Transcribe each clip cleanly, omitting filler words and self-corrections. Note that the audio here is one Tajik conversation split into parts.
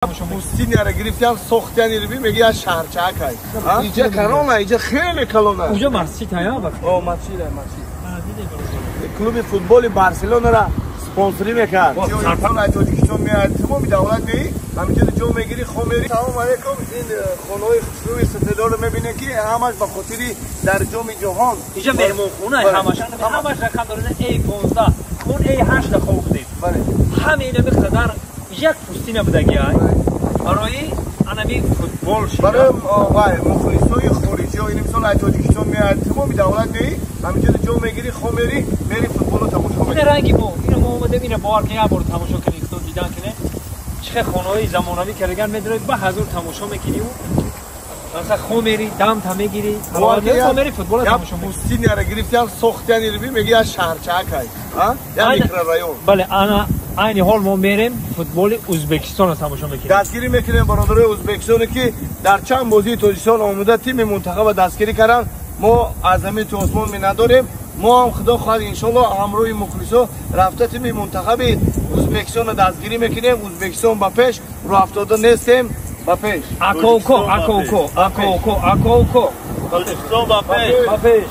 Пустыня гирифтан сохтани рби меги аз шаҳрчаакай. Иҷа калона, иҷа хеле калона. Уҷа масҷид ҳая вақт. О, масҷид, масҷид. Клуби футболи Барселонара спонсорӣ мекард. Инсон Тоҷикистон меояд, тамоми давлат меи, ҳаминҷо ҷо мегирӣ, хом мери. Салом алейкум. Ин хонаҳои хушрӯи сафедорро мебинем, ки ҳамаш ба хотири дар ҷоми ҷаҳон. Иҷа меҳмонхона ҳамаш, ҳамаш рақам дорад A15. Мо A8 да хоб будем. Ҳама ина миқдар як пустина будаги ай. Барои анами футбол шуда. Барои вай мухлисои хориҷиҳо, ин мисол аз Тоҷикистон меояд, тамоми давлат меи, ҳаминҷо ҷо мегирӣ, хом мери, мери футболро тамошо мекунӣ. Ина ранги мо, ина мо омадем, ина бовар кунед, як бор тамошо кунед, худтон дидан кунед. Чӣ хел хонаҳои замонавӣ кардаган медоред, ба ҳазур тамошо мекунӣ. Масалан хом мери, дамта мегирӣ, хом мери футболро тамошо мекунӣ. Пустиняро гирифтан сохтани рби меги аз шаҳрчаакай. Як микрорайон. Бале, ана айни ҳол мо мерем футболи Ӯзбекистонро тамошо мекунем. Дастгирӣ мекунем бародарои Ӯзбекистоне, ки дар чанд бозии Тоҷикистон омода тими мунтахаба дастгирӣ карданд. Мо аз замин то осмон миннатдорем. Мо ҳам худо хоҳад иншоалло ҳамроҳи мухлисо рафта тими мунтахаби Ӯзбекистонро дастгирӣ мекунем. Ӯзбекистон ба пеш, рӯ афтода нестем, ба пеш. Акоуко, акоуко, акоуко, акоуко. Тоҷикистон ба пеш. Ба пеш.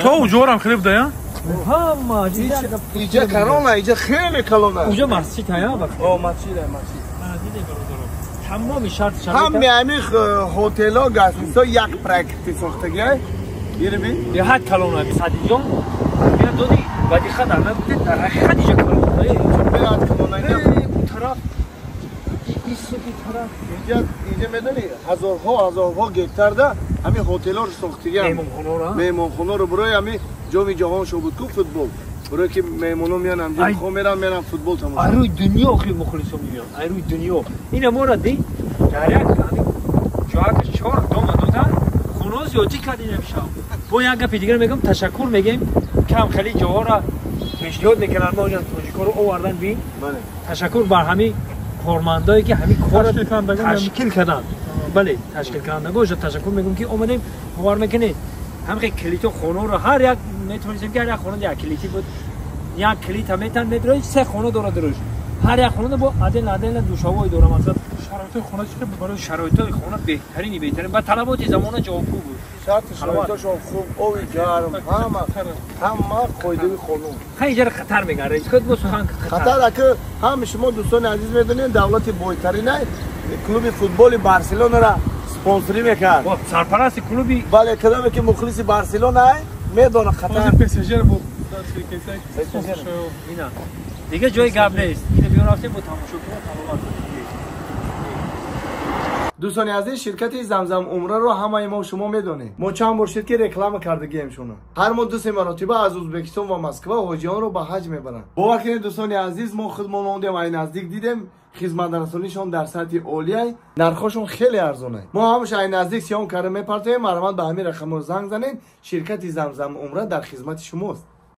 То уҷорам хеле буда, я? Ҳама иҷа калона, иҷа хеле калона. Уҷа масҷид ҳая вақт. О, масҷид, масҷид. Дидем бародаро. Тамоми шарт шароит. Ҳами ҳами хотело, гостиницаҳо як проекти сохтагиай. Ирби? Беҳад калона, садиҷон. Бия доди ба диққат ана гуфтед, дар ҳақиқат иҷа калона. Беҳад калона. У тараф, исуки тараф. Иҷа, иҷа медонӣ, ҳазорҳо, ҳазорҳо гектарда ҳамин хотелҳоро сохтигиам. Меҳмонхонаро? Меҳмонхонаро барои ҳамин ҷоми ҷаҳон шо буд ку футбол. Барои ки меҳмоно меян ҳамҷо хо меран, меран футбол тамошо. Айрӯи дунё хеле мухлисо меян, айрӯи дунё. Ина моро ди дар як ҳамин ҷоака чор дома додан, хонаҳо зиёдтӣ кард ина шав. Бо як гапи дигар мегӯям, ташаккур мегӯем, кам хеле ҷоҳоро пешниҳод мекунанд, мо инҷо тоҷикоро овардан бин. Ташаккур бар ҳамин кормандое, ки ҳамин корро ташкил карданд. Бале, ташкилкунандагоша ташаккур мегӯем, ки омадем, бовар мекунед, ҳамхе калито хонаро ҳар як метавонистем, ки ҳар як хона як калити буд, як калита метан медрои, се хона дорад дуруш, ҳар як хона бо отдельно отдельно душавой дора. Масалан шароитҳои хона чӣ буд барои? Шароитҳои хона беҳтарини беҳтарин, ба талаботи замона ҷавобгӯ буд. Шарти шароитошон хуб, оби гарм, ҳама ҳама қоидаи қонун. Ха, иҷара хатар мегӯянд, раис худ бо сухан. Хатар аки ҳами шумо дӯстони азиз медонед, давлати бойтаринай клуби футболи Барселонара спонсорӣ мекард. Сарпарасти клуби. Бале, кадоме ки мухлиси Барселона медона хатар. ПСЖ буд. Ина дига ҷои гап нест, ина биё рафтем бо тамошо кунем, таловат. Дӯстони азиз, ширкати Замзам Умраро ҳамаи мо шумо медонем. Мо чанд бор шуд, ки реклама кардагием шуно. Ҳар моҳ ду се маротиба аз Ӯзбекистон ва Москва ҳоҷиёнро ба ҳаҷ мебаранд. Бовар кунед, дӯстони азиз, мо худмон омадем, ай наздик дидем, хизматрасонишон дар сатҳи олияй, нархҳошон хеле арзонай. Мо ҳамаша ай наздик съём карда мепартоем. Марҳамат, ба ҳамин рақамҳо занг занед. Ширкати Замзам Умра дар хизмати шумост.